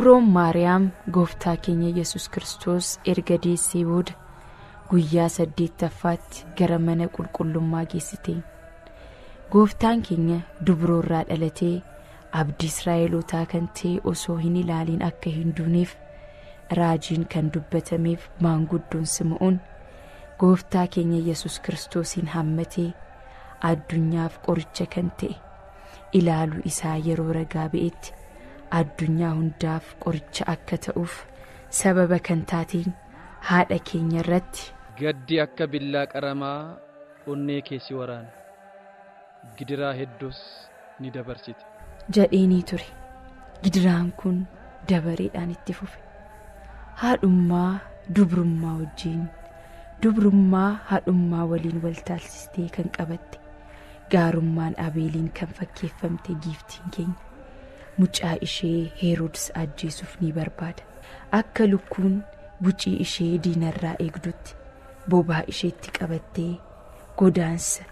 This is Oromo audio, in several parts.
Dubroon Maariyaam gooftaa keenya Yesus Kiristoos erga deessee booda guyyaa 8ffaatti gara mana qulqullummaa geessite. Gooftaan keenya dubroorraa dhalatee abdii Israa'elootaa kan ta'e osoo hin ilaaliin akka hin duuneef raajiin kan dubbatameef maanguddoon Sim'oon gooftaa keenya Yesus Kiristoosiin hammatee addunyaaf qoricha kan ta'e ilaaluu isaa yeroo ragaa ba'etti addunyaa hundaaf qoricha akka ta'uuf sababa kan taateen haadha keenya irratti Gaddi akka billaa qaramaa onnee keessi waraana. Gidiraa hedduus ni dabarsite. jedheenii ture. Gidiraan kun dabareedhaan itti fufe. Haadhummaa dubrummaa wajjin, dubrummaa haadhummaa waliin wal taalsistee kan qabatte, gaarummaan Abeeliin kan fakkeeffamte giiftiin keenya mucaa ishee Heroodis ajjeesuuf ni barbaada. Akka lukkuun bucii ishee diinarraa eegdutti bobaa isheetti qabattee godaansa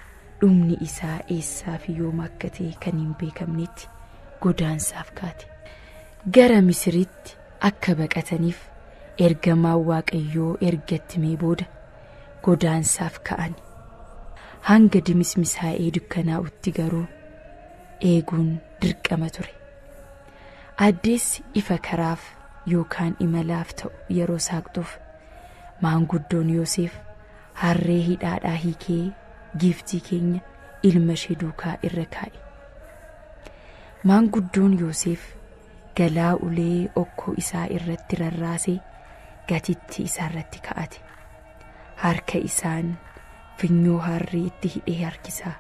dhumni isaa eessaa fi yoom akka ta'e kan hin beekamnetti godaansaaf kaate. Gara Misiritti akka baqataniif ergamaan Waaqayyoo ergatti mee booda godaansaaf ka'an. Hanga dimismisaa'ee dukkanaa'utti garuu eeguun dirqama ture. Addeessi ifa karaaf yookaan imalaaf ta'u yeroo saaqxuuf maanguddoon Yoosef harree hidhaadhaa hiikee giiftii keenya ilma ishee duukaa irra kaa'e. Maanguddoon Yoosef galaa ulee okkoo isaa irratti rarraasee gatiittii isaa irratti kaa'ate. Harka isaan funyoo harree itti hidhee harkisaa.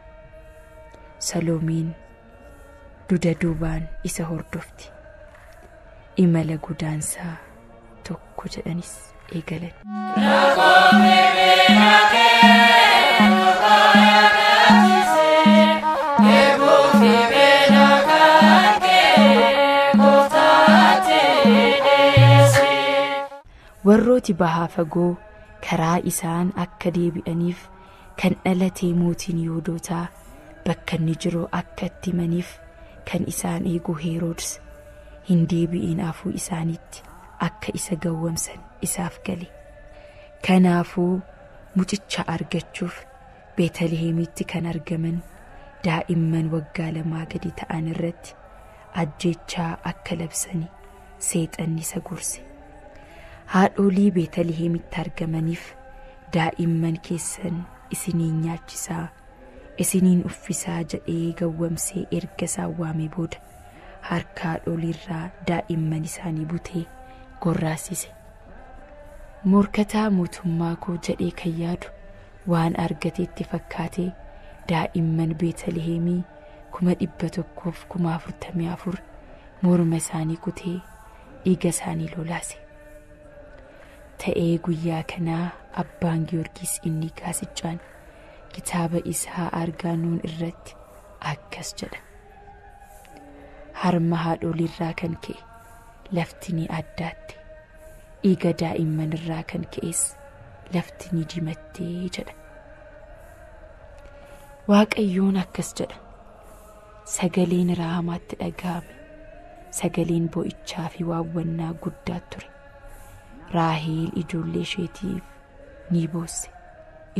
Saloomeen duda duubaan isa hordofti. Imala godaansaa tokko jedhanis eegalan. Warrooti bahaa fagoo karaa isaan akka deebi'aniif kan dhalatee mootiin Yihuudootaa bakka inni jiru akka itti himaniif kan isaan eegu Heroodis hin deebi'in afuu isaaniitti akka isa gawwamsan isaaf gale. Kanaafuu mucicha argachuuf Beetalihemitti kan argaman daa'imman waggaa 2 gadi ta'an irratti ajjeechaa akka labsanii seexanni isa gorse. Haadholii Beetalihemitti argamaniif daa'imman keessan isiniin nyaachisaa, isiniin uffisaa jedhee gawwamsee erga isaan waamee booda harka haadholiirraa daa'imman isaanii butee gorraasise. Morkataa mootummaa koo jedhee kan yaadu waan argateetti fakkaatee daa'imman Beetalihemii 144,000 morma isaanii kutee dhiiga isaanii lolaase. Ta'ee guyyaa kanaa abbaan Giyoorgis inni gaasiccaan kitaaba isaa Argaanoon irratti akkas jedha. Harma haadholiirraa kan ka'e lafti ni addaatte, dhiiga daa'imman irraa kan ka'es lafti ni diimattee jedha. Waaqayyoon akkas jedha. Sagaleen Raamaatti dhaga'ame, sagaleen bo'ichaa fi waawwannaa guddaa ture. Raaheel ijoollee isheetiif ni boosse,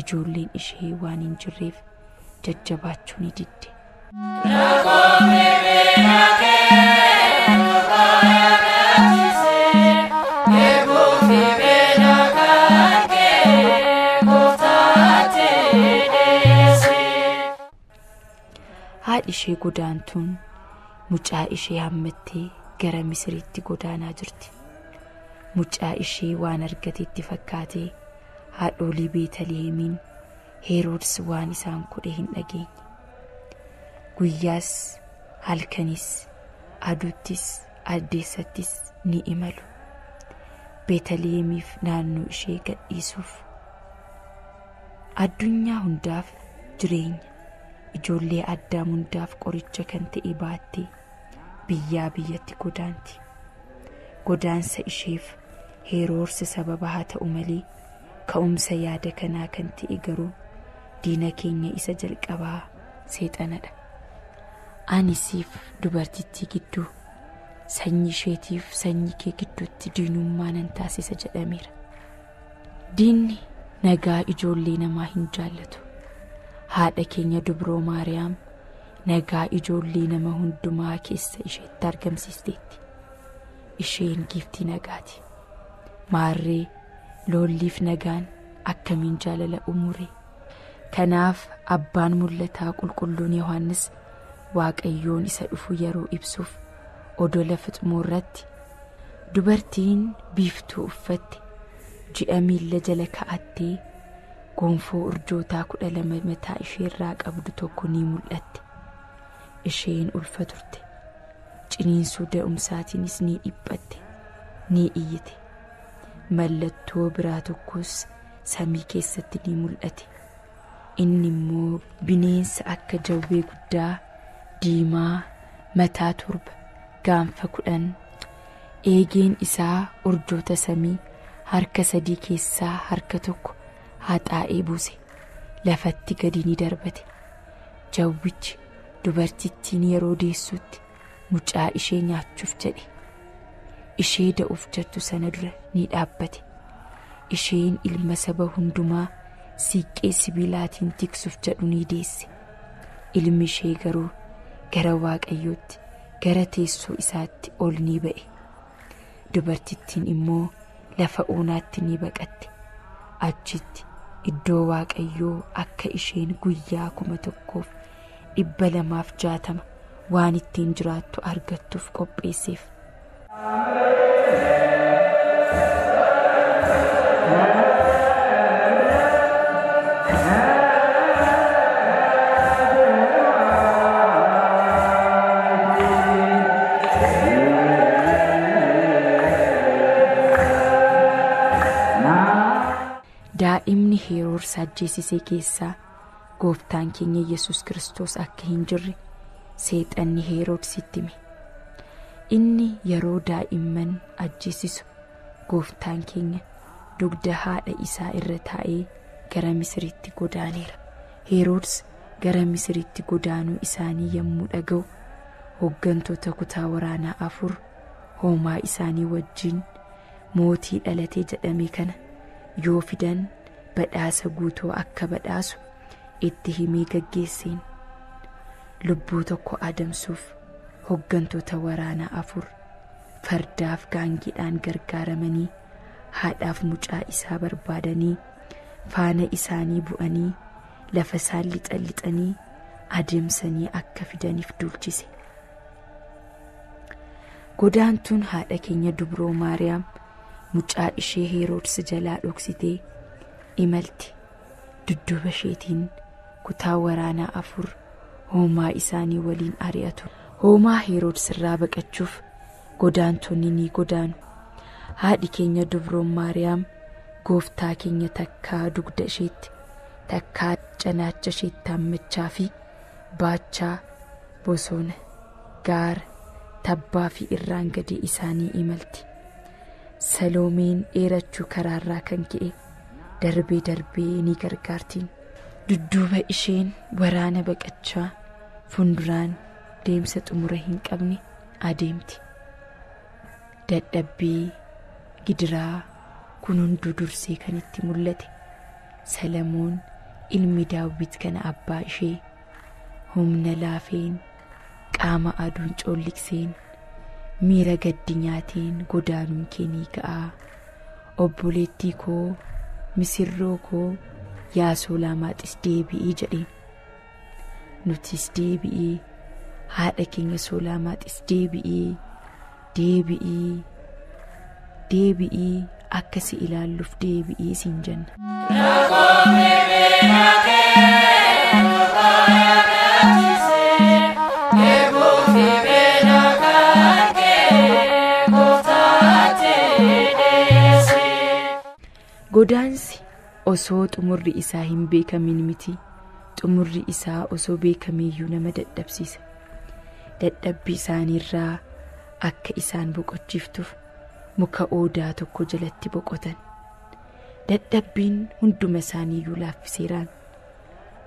ijoolleen ishee waan hin jirreef jajjabaachuu ni didde. Haadhi ishee godaantuun mucaa ishee hammattee gara Misiritti godaanaa jirti. Mucaa ishee waan argateetti fakkaatee haadholii Beetalihemiin Heroodis waan isaan godhe hin dhageenye. Guyyaas halkanis aduuttis addeessattis ni imalu. Beetalihemiif naannoo ishee gadhiisuuf. Addunyaa hundaaf jireenya, ijoollee Addaam hundaaf qoricha kan ta'e baattee biyyaa biyyatti godaanti. Godaansa isheef Heroodis sababa haa ta'u malee ka'umsa yaada kanaa kan ta'e garuu diina keenya isa jalqabaa seexanadha. Ani siif dubartittii gidduu, Sanyii isheetiif sanyii kee gidduutti diinummaa nan taasisa jedhameera. Diinni nagaa ijoollee namaa hin jaallatu. Haadha keenya dubroo Maariyaam nagaa ijoollee nama hundumaa keessa isheetti argamsiisteetti. Isheen giiftii nagaati. Maarree lolliif nagaan akkamiin jaalala uumure? Kanaaf abbaan mul'ataa qulqulluun Yohaannis Waaqayyoon isa dhufu yeroo ibsuuf odola Fixmoo irratti dubartiin biiftuu uffatte ji'a miilla jala kaa'attee gonfoo urjootaa 12 mataa isheerraa qabdu tokko ni mul'atte. Isheen ulfa turte. Ciniinsuu da'umsaatiinis ni dhiphatte, ni iyyite. Mallattoo biraa tokkos samii keessatti ni mul'ate. Inni immoo bineensa akka jawwee guddaa diimaa mataa 7 gaanfa 10 eegeen isaa urjoota samii harka 3 keessaa harka 1 haxaa'ee buuse lafatti gadi ni darbate. Jawwichi dubartittiin yeroo deessutti mucaa ishee nyaachuuf jedhe. Ishee da'uuf jettu sana dura ni dhaabbate. Isheen ilma saba hundumaa siiqqee sibiilaatiin tiksuuf jedhu ni deesse. Ilmi ishee garuu gara Waaqayyootti, gara teessoo isaatti ol ni ba'e. Dubartittiin immoo lafa onaatti ni baqatte. Achitti iddoo Waaqayyoo akka isheen guyyaa 1260 waan ittiin jiraattu argattuuf qopheesseef. Daa'imni Heroodis ajjeesisee keessaa gooftaan keenya Yesuus Kiristoos akka hin jirre seexanni Heroodisitti hime. Inni yeroo daa'imman ajjeesisu gooftaan keenya dugda haadha isaa irra taa'ee gara Misiritti godaaneera. Heroodis gara Misiritti godaanuu isaanii yommuu dhaga'u hooggantoota kutaa waraanaa 4 hoomaa isaanii wajjin mootii dhalatee jedhame kana yoo fidan badhaasa guutuu akka badhaasu itti himee gaggeesseen. Lubbuu tokko adamsuuf hooggantoota waraanaa 4 fardaaf gaangeedhaan gargaaramanii haadhaaf mucaa isaa barbaadanii faana isaanii bu'anii lafa isaan lixan adeemsanii akka fidaniif duulchise. Godaantuun haadha keenya dubroo Maariyaam mucaa ishee Heroodis jalaa dhoksitee imalti. Dudduuba isheetiin kutaa waraanaa 4 hoomaa isaanii waliin ari'atu. Hoomaa Heroodis irraa baqachuuf godaantonni ni godaanu. Haadhi keenya dubroon Maariyaam gooftaa keenya takkaa dugda isheetti, takkaa cinaacha isheetti hammachaa fi baachaa bosona, gaara, tabbaa fi irraan gadi isaanii imalti. Saloomeen dheerachuu karaarraa kan ka'e darbee darbee ni gargaartiin. Dudduuba isheen waraana baqachaa fuulduraan deemsa xumura hin qabne adeemti. Dadhabbii gidiraa kun hunduu dursee kan itti mul'ate Salamoon ilmi Daawit kana abbaa ishee humna laafeen qaama aduun coolliqseen miira gaddi nyaateen godaanuun kee ni ga'aa. Obboleettii koo misirroo koo yaa Soolaamaaxis deebi'ii jedheen. Nutis deebi'ii haadha keenya Soolaamaaxis deebi'ii deebi'ii deebi'ii akka si ilaalluuf deebi'ii siin jenna. Godaansi osoo xumurri isaa hin beekamin miti, xumurri isaa osoo beekameeyyuu nama dadhabsiisa. Dadhabbii isaaniirraa akka isaan boqochiiftuuf muka odaa tokko jalatti boqotan. Dadhabbiin hunduma isaaniiyyuu laaffiseeraan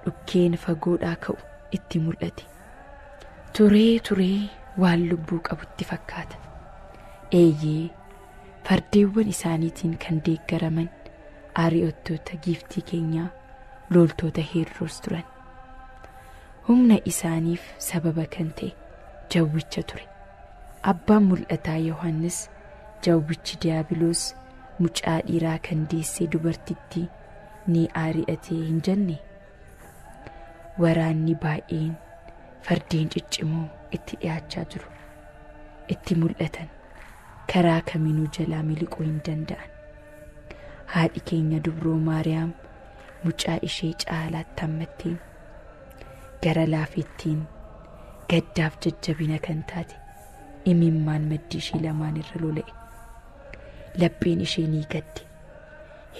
dhukkeen fagoodhaa ka'u itti mul'ate. Turee turee waan lubbuu qabutti fakkaata. Eeyyee, fardeewwan isaaniitiin kan deeggaraman ari'attoota giiftii keenyaa loltoota Heroos turan. Humna isaaniif sababa kan ta'e jawwicha ture. Abbaan mul'ataa Yohannis jawwichi Diyaabiloos mucaa dhiiraa kan deessee dubartittii ni ari'atee hin jenne. Waraanni baay'een fardeen ciccimoo itti dhiyaachaa jiru. Itti mul'atan karaa kamiinuu jalaa miliquu hin danda'an. Haadhi keenya dubroo Maariyaam mucaa ishee caalaatti hammatteen gara laafettiin gaddaaf jajjabina kan taate imimmaan maddii ishee lamaan irra lola'e. Lapheen ishee ni gadde.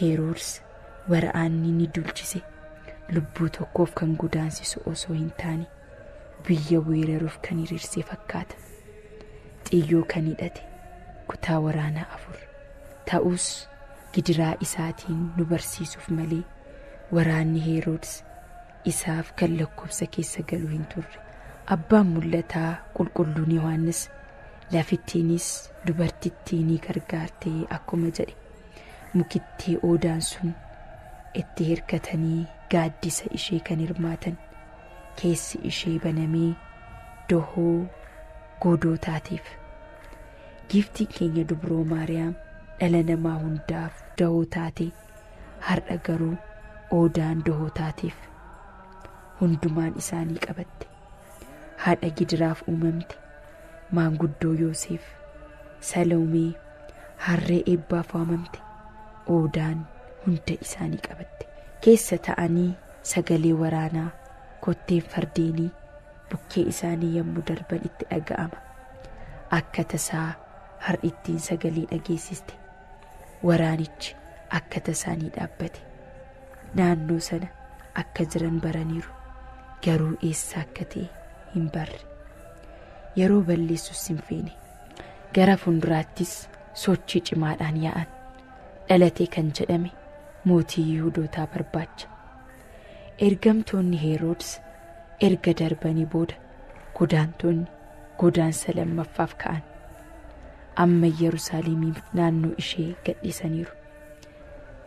Heroodis waraanni ni dulchise lubbuu tokkoof kan godaansisu osoo hin taane biyya weeraruuf kan hiriirse fakkaata. Xiyyoo kan hidhate kutaa waraanaa 4 ta'us gidiraa isaatiin nu barsiisuuf malee waraanni Heroodis isaaf kan lakkoofsa keessa galu hin turre. Abbaan mul'ataa qulqulluun Yohannis lafittiinis dubartittii ni gargaartee akkuma jedhe mukittii oodaan sun itti hirkatanii gaaddisa ishee kan hirmaatan keessi ishee banamee dohoo godoo taateef. Giiftiin keenya dubroo Maariyaam dhala namaa hundaaf dahoo taate har'a garuu oodaan dahoo taateef hundumaan isaanii qabatte. Haadha gidiraaf uumamte maanguddoo Yoosef, Saloomee harree eebbaaf waamamte oodaan hunda isaanii qabatte. Keessa ta'anii sagalee waraanaa kotteen fardeenii bukkee isaanii yommuu darban itti dhaga'ama. Akka tasaa har'ittiin sagalee dhageessiste. Waraanichi akka tasaa ni dhaabbate. Naannoo sana akka jiran baraniiru, garuu eessa akka ta'e hin barre. Yeroo balleessus hin feene. Gara fuulduraattis sochii cimaadhaan yaa'an. Dhalatee kan jedhame mootii Yihuudootaa barbaacha. Ergamtoonni Heroodis erga darbanii booda godaantonni godaansa lammaffaaf ka'an. Amma Yerusaalemiin naannoo ishee gadhiisaniiru.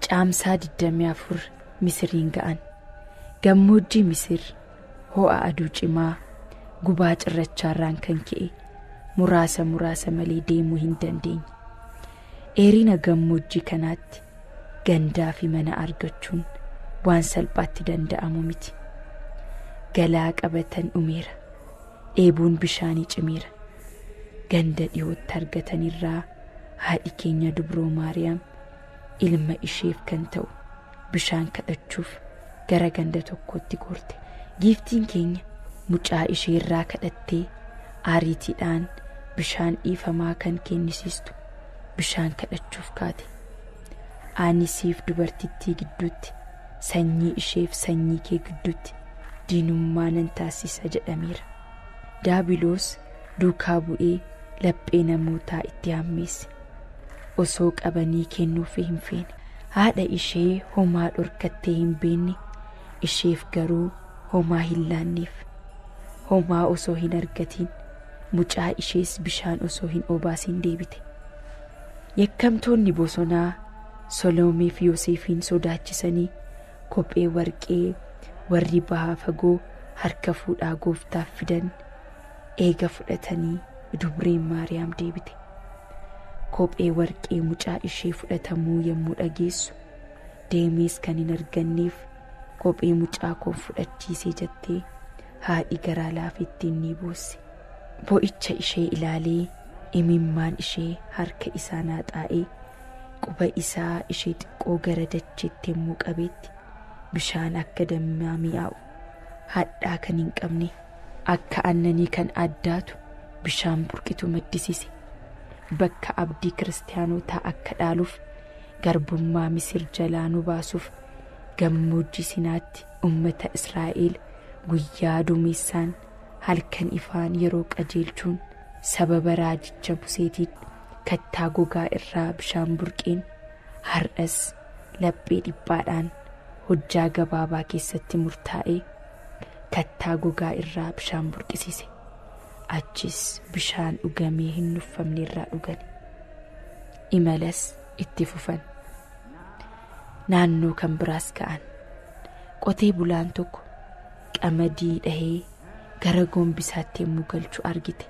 Caamsaa 24 Misiriin ga'an. Gammoojjii Misir ho'a aduu cimaa gubaa cirrachaarraan kan ka'e muraasa muraasa malee deemuu hin dandeenye. Dheerina gammoojjii kanaatti gandaa fi mana argachuun waan salphaatti danda'amu miti. Galaa qabatan dhumeera. Dheebuun bishaanii cimeera. Ganda dhiyootti argatanirraa haadhi keenya dubroo Maariyaam ilma isheef kan ta'u bishaan kadhachuuf gara ganda tokkootti gorte. Giiftiin keenya mucaa ishee irraa kadhattee ariitiidhaan bishaan dhiifamaa kan kennisiistu bishaan kadhachuuf kaate. Ani siif dubartittii gidduutti, sanyii isheef sanyii kee gidduutti diinummaa nan taasisa jedhameera. Daabiloos duukaa bu'ee laphee namootaa itti hammeesse. Osoo qabanii kennuuf hin feene. Haadha ishee homaa dhorkattee hin beekne, isheef garuu homaa hin laanneef. Homaa osoo hin argatiin mucaa ishees bishaan osoo hin obaasin deebite. Yakkamtoonni bosonaa Soloomeef Yoosefiin sodaachisanii kophee warqee warri bahaa fagoo harka fuudhaa gooftaaf fidan eega fudhatanii dubreen Maariyaam deebite. Kophee warqee mucaa ishee fudhatamuu yommuu dhageessu deemees kan hin arganneef kophee mucaa koo fudhachiisee jettee haadhi garaa laafettiin ni boosse. Bo'icha ishee ilaalee imimmaan ishee harka isaa naaxaa'ee quba isaa ishee xiqqoo gara dacheetti yommuu qabeetti bishaan akka dammaa mi'aawu hadhaa kan hin qabne akka aannanii kan addaatu bishaan burqitu maddisiise. Bakka abdii kiristaanotaa akka dhaaluuf garbummaa Misir jalaa nu baasuuf gammoojjii Sinaatti uummata Israa'el guyyaa duumessaan halkan ifaan yeroo qajeelchuun sababa raajicha Museetiin kattaa gogaa irraa bishaan burqeen har'as laphee dhiphaadhaan hojjaa gabaabaa keessatti murtaa'ee kattaa gogaa irraa bishaan burqisiise. Achis bishaan dhugamee hin nuffamne irraa dhugan. Imalas itti fufan. Naannoo kan biraas ka'an. Qotee bulaan tokko qamadii dhahee gara gombisaatti yommuu galchu argite.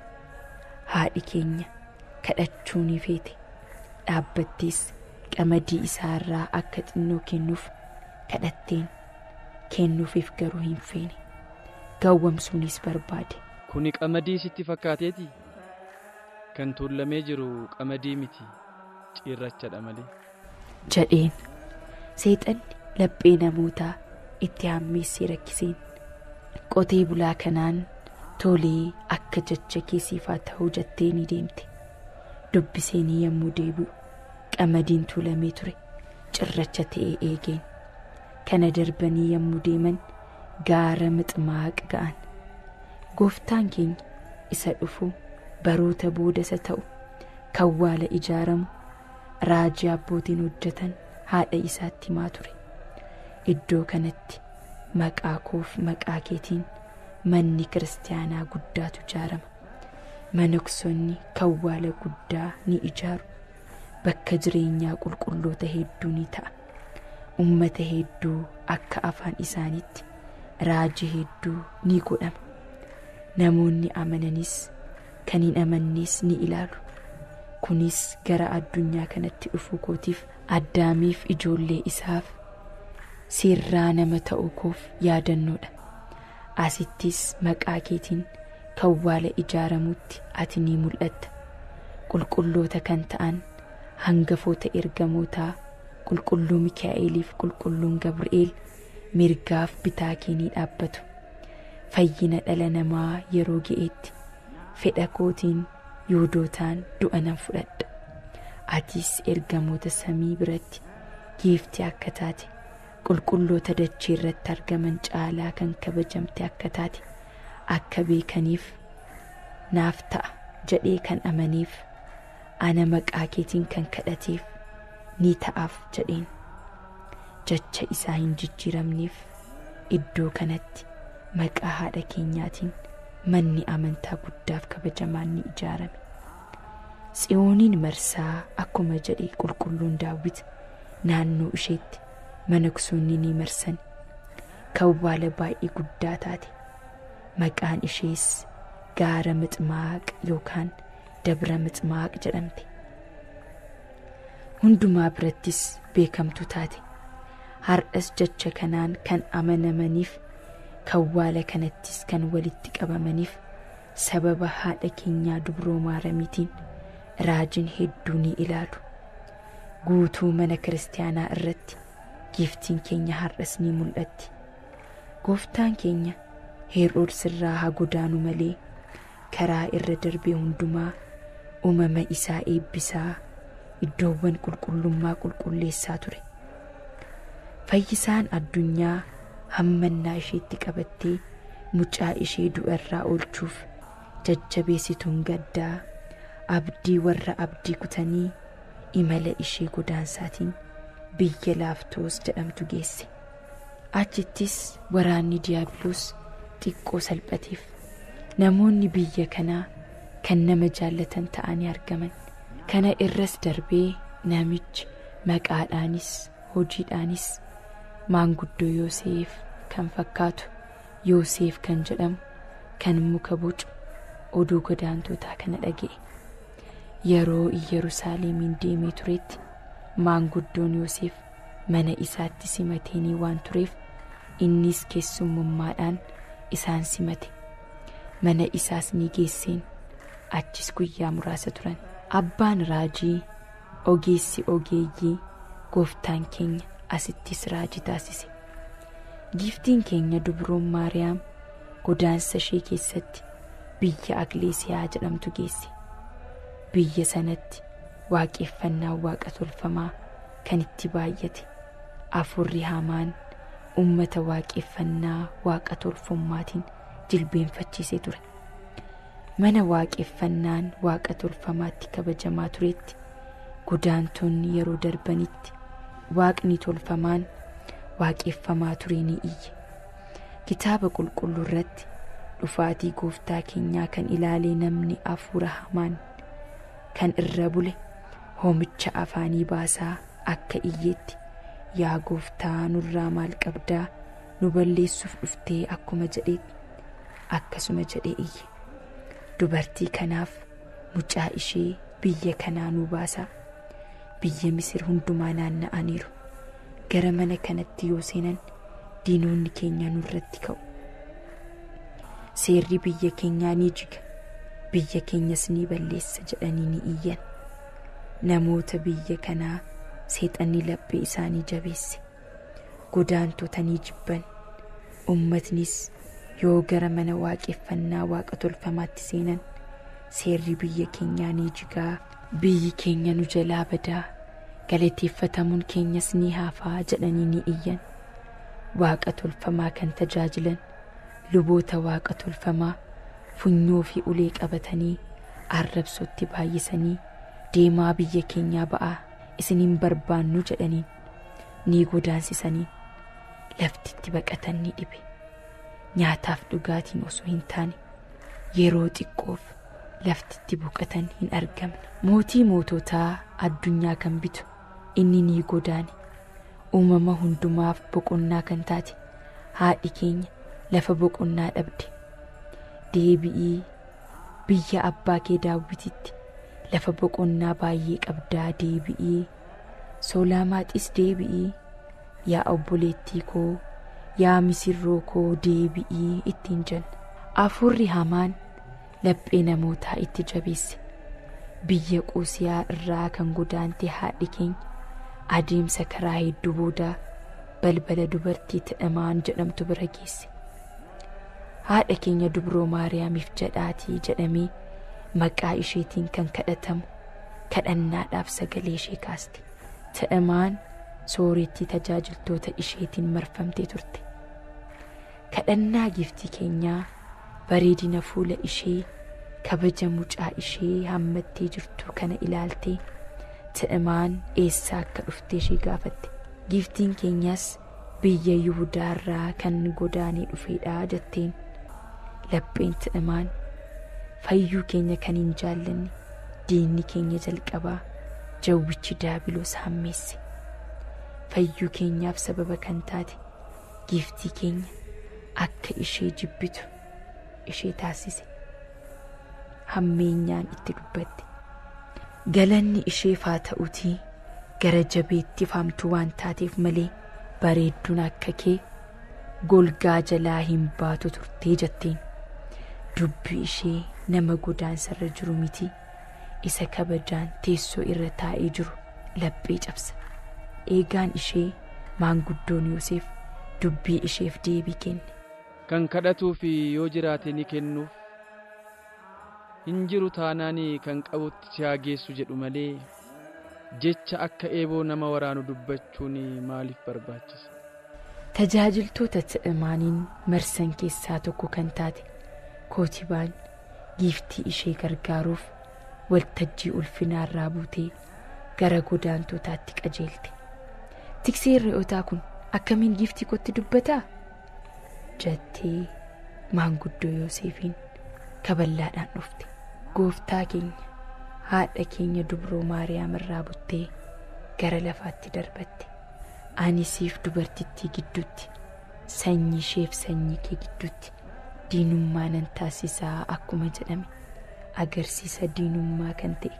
Haadhi keenya kadhachuu ni feete. Dhaabbattees qamadii isaarraa akka xinnoo kennuuf kadhatteen. Kennuufiif garuu hin feene. Gawwamsuunis barbaade. Kuni qamadii sitti fakkaateeti? Kan tuulamee jiru qamadii miti, cirrachadha malee. Jedheen. Seexanni laphee namootaa itti hammeessee rakkiseen. Qotee bulaa kanaan tolee akka jecha keessiifaa ta'uu jettee ni deemte. Dubbiseenii yommuu deebi'u qamadiin tuulamee ture cirracha ta'ee eegeen. Kana darbanii yommuu deeman gaara Mixmaaq ga'an. Gooftaan keenya isa dhufu baroota booda isa ta'u kawwaala ijaaramu raajii abbootiin hojjetan haadha isaatti himaa ture. Iddoo kanatti maqaa koof maqaa keetiin manni kiristaanaa guddaatu ijaarama. Manoksonni kawwaala guddaa ni ijaaru. Bakka jireenyaa qulqulloota hedduu ni ta'a. Uummata hedduu akka afaan isaaniitti raajii hedduu ni godhama. Namoonni amananis kan hin amannes ni ilaalu. Kunis gara addunyaa kanatti dhufuu kootiif Addaamiif ijoollee isaaf sirraa nama ta'uu koof yaadannoodha. Asittis maqaa keetiin kawwaala ijaaramutti ati ni mul'atta. Qulqulloota kan ta'an hangafoota ergamootaa qulqulluu Mikaa'eliif qulqulluun Gabri'eel mirgaaf bitaa kee ni dhaabbatu. Fayyina dhala namaa yeroo ga'eetti fedha kootiin Yihuudootaan du'a nan fudhadha. Atis ergamoota samii biratti giiftii akka taate, qulqulloota dachee irratti argaman caalaa kan kabajamte akka taate akka beekaniif naaf ta'a jedhee kan amaneef ana maqaa keetiin kan kadhateef ni ta'aaf jedheen. Jecha isaa hin jijjiiramneef iddoo kanatti maqaa haadha keenyaatiin manni amantaa guddaaf kabajamaan ni ijaarame. Tsiyooniin marsaa akkuma jedhe qulqulluun Daawit naannoo isheetti manoksoonni ni marsan. Kawwaala baay'ee guddaa taate. Maqaan ishees gaara Mixmaaq yookaan Dabra Mixmaaq jedhamte. Hundumaa birattis beekamtu taate. Har'as jecha kanaan kan amanamaniif kawwaala kanattis kan walitti qabamaniif sababa haadha keenyaa dubroo Maaramiitiin raajiin hedduu ni ilaalu. Guutuu mana kiristaanaa irratti giiftiin keenya har'as ni mul'atti. Gooftaan keenya Heroodis irraa haa godaanu malee karaa irra darbee hundumaa uumama isaa eebbisaa iddoowwan qulqullummaa qulqulleessaa ture. Fayyisaan addunyaa hammannaa isheetti qabattee mucaa ishee du'a irraa oolchuuf jajjabeessituun gaddaa abdii warra abdii kutanii imala ishee godaansaatiin biyya Laaftoos jedhamtu geesse. Achittis waraanni Diiyaabiloos xiqqoo salphateef namoonni biyya kanaa kan nama jaallatan ta'anii argaman. Kana irras darbee namichi maqaadhaanis hojiidhaanis maanguddoo Yoosef kan fakkaatu Yoosef kan jedhamu kan muka bocu oduu godaantootaa kana dhaga'e. Yeroo Yerusaalemiin deemee turetti maanguddoon Yoosef mana isaatti simateenii waan tureef innis keessummummaadhaan isaan simate. Mana isaas ni geesseen. Achis guyyaa muraasa turan. Abbaan raajii ogeessi ogeeyyii gooftaan keenya asittis raajii taasise. Giiftiin keenya dubroon Maariyaam godaansa ishee keessatti biyya Agleesiyaa jedhamtu geesse. Biyya sanatti waaqeffannaan waaqa tolfamaa kan itti baay'ate afurri hamaan uummata waaqeffannaa waaqa tolfummaatiin jilbeenfachiisee ture. Mana waaqeffannaan waaqa tolfamaatti kabajamaa turetti godaantonni yeroo darbanitti waaqni tolfamaan waaqeffamaa ture ni iyye. Kitaaba qulqulluu irratti dhufaatii gooftaa keenyaa kan ilaalee namni hafuura hamaan kan irra bule Hoomicha afaanii baasaa akka iyyeetti, yaa gooftaa nurraa maal qabdaa, nu balleessuuf dhuftee akkuma jedheetti akkasuma jedhee iyye. Dubartii kanaaf mucaa ishee biyya kanaa nu baasaa. Biyya Misir hundumaa naanna'aniiru. Gara mana kanatti yoo seenan diinonni keenya nurratti ka'u. Seerri biyya keenyaa ni jiga, biyya keenyas ni balleessa jedhanii ni iyyan. Namoota biyya kanaa seexanni laphee isaanii jabeesse. Godaantota ni jibban. Uummatnis yoo gara mana waaqeffannaa waaqa tolfamaatti seenan seerri biyya keenyaa ni jigaa, biyyi keenya nu jalaa badaa, galateeffatamuun keenyas ni hafaa jedhanii ni iyyan. Waaqa tolfamaa kan tajaajilan luboota waaqa tolfamaa funyoo fi ulee qabatanii arrabsootti baay'isanii deemaa biyya keenyaa ba'aa isiniin barbaannu jedhaniin ni godaansisaniin. Laftitti baqatan ni dhibe. Nyaataaf dhugaatiin osoo hin taane yeroo xiqqoof laftitti boqotan hin argamne. Mootii moototaa addunyaa kan bitu inni ni godaane. Uumama hundumaaf boqonnaa kan taate haadhi keenya lafa boqonnaa dhabde. Deebi'ii biyya abbaa kee Daawititti lafa boqonnaa baay'ee qabdaa deebi'ii. Soolaamaaxis deebi'ii. Yaa obboleettii koo, yaa misirroo koo deebi'ii ittiin jenna. Hafuurri hamaan laphee namootaa itti jabeesse. Biyya Quusiyaa irraa kan godaante haadhi keenya adeemsa karaa hedduu boodaa balbala dubartii Ti'imaan jedhamtu bira geesse. Haadha keenya dubroo Maariyaamiif jedhaatii jedhamee maqaa isheetiin kan kadhatamu kadhannaadhaaf sagalee ishee kaaste. Ti'imaan soorettii tajaajiltoota isheetiin marfamtee turte. Kadhannaa giiftii keenyaa bareedina fuula ishee, kabaja mucaa ishee hammattee jirtu kana ilaaltee Ti'imaan eessaa akka dhuftee ishee gaafatte. Giiftiin keenyas biyya Yihudaarraa kan godaanee dhufeedha jetteen. Lapheen Ti'imaan fayyuu keenya kan hin jaallanne diinni keenya jalqabaa jawwichi Daabiloos hammeesse. Fayyuu keenyaaf sababa kan taate giiftii keenya akka ishee jibbitu ishee taasise. Hammeenyaan itti dubbatte. Galanni isheef haa ta'uutii gara jabeetti faamtuu waan taateef malee bareedduun akka kee golgaa jalaa hin baatu turtee jetteen. Dubbi ishee nama godaansarra jiru miti, isa kabajaan teessoo irra taa'ee jiru laphee cabsa. Eegaan ishee maanguddoon Yoosef dubbii isheef deebii kenne. Kan kadhatuu fi yoo jiraate ni kennuuf, hin jiru taanaan kan qabutti si haa geessu jedhu malee jecha akka eeboo nama waraanu dubbachuun maaliif barbaachisa? Tajaajiltoota Ti'imaaniin marsan keessaa tokko kan taate Kootibaan giiftii ishee gargaaruuf waltajjii ulfinaarraa buutee gara godaantootaatti qajeelte. Tikseen re'ootaa kun akkamiin giiftii kootti dubbataa? Jettee maanguddoo Yoosefiin kaballaadhaan dhufte. Gooftaa keenya haadha keenya dubroo Maariyaam irraa buttee gara lafaatti darbatte. Ani siif dubartittii gidduutti, sanyii isheef sanyii kee gidduutti diinummaa nan taasisaa akkuma jedhame agarsiisa diinummaa kan ta'e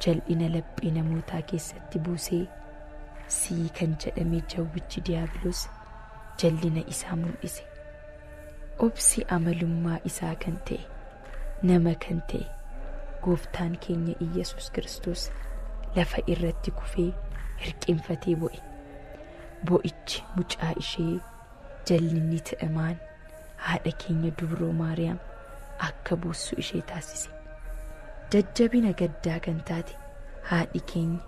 jal'ina laphee namootaa keessatti buusee sii kan jedhame jawwichi Diyaabiloos jal'ina isaa mul'ise. Obsi amalummaa isaa kan ta'e nama kan ta'e gooftaan keenya Iyyasuus Kiristoos lafa irratti kufee hirqinfatee bo'e. Bo'ichi mucaa ishee jallinni Ti'imaan haadha keenya dubroo Maariyaam akka boossu ishee taasise. Jajjabina gaddaa kan taate haadhi keenya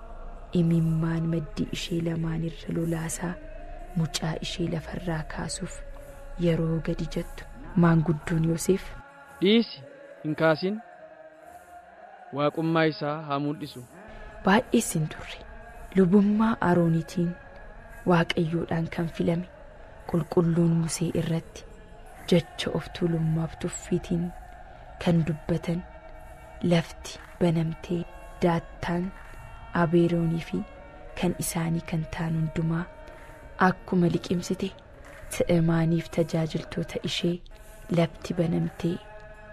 imimmaan maddii ishee lamaan irra lolaasaa mucaa ishee lafarraa kaasuuf yeroo gadi jettu maanguddoon Yoosef Dhiisi, hin kaasin, waaqummaa isaa haa mul'isu. Baay'ees hin turre. Lubummaa Arooniitiin Waaqayyoodhaan kan filame qulqulluun Musee irratti jecha of tuulummaaf tuffiitiin kan dubbatan lafti banamtee daattaan Abeeroonii fi kan isaanii kan ta'an hundumaa akkuma liqimsite Ti'imaaniif tajaajiltoota ishee lafti banamtee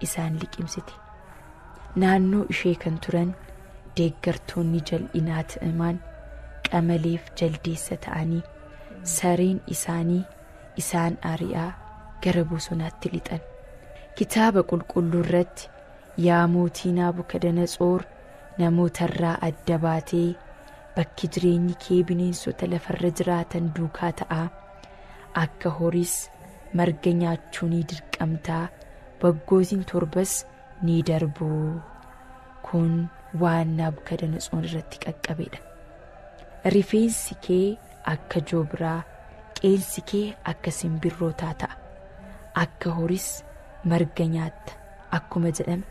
isaan liqimsite. Naannoo ishee kan turan deeggartoonni jal'inaa Ti'imaan qamaleef jaldeessa ta'anii sareen isaanii isaan ari'aa gara bosonaatti lixan. Kitaaba qulqulluu irratti yaa mootii Naabukadnetsoor namootarraa adda baatee bakki jireenyi kee bineensota lafarra jiraatan duukaa ta'a. Akka horiis marga nyaachuu ni dirqamtaa, waggootiin torbas ni darbu. Kun waan Naabukadnetsoor irratti qaqqabedha. Rifeensi kee akka joobraa, qeensi kee akka simbirrootaa ta'a. Akka horiis marga nyaatta akkuma jedhame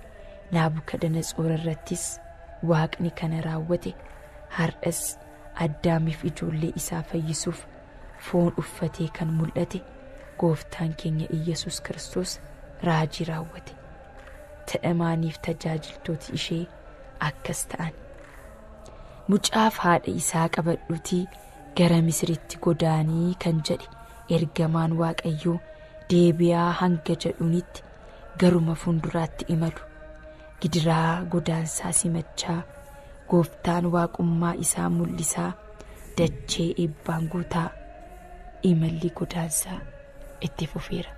Naabukadnetsoor irrattis waaqni kana raawwate. Har'as Addaamiif ijoollee isaa fayyisuuf foon uffatee kan mul'ate gooftaan keenya Iyyasuus Kiristoos raajii raawwate. Ti'imaaniif tajaajiltooti ishee akkas ta'an. Mucaaf haadha isaa qabadhuutii gara Misiritti godaanii kan jedhe ergamaan Waaqayyoo deebi'aa hanga jedhuunitti garuma fuulduraatti imalu. Gidiraa godaansaa simachaa gooftaan waaqummaa isaa mul'isaa dachee eebbaan guutaa imalli godaansaa itti fufeera.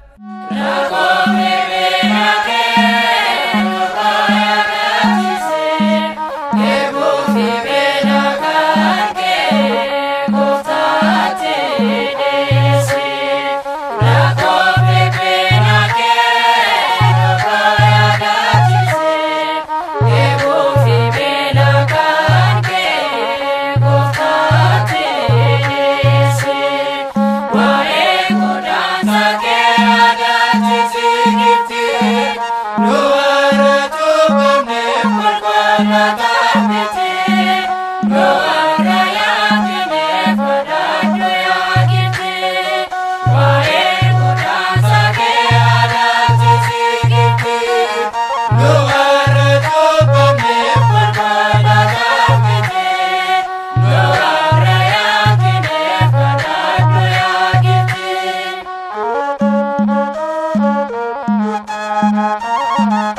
Thank you.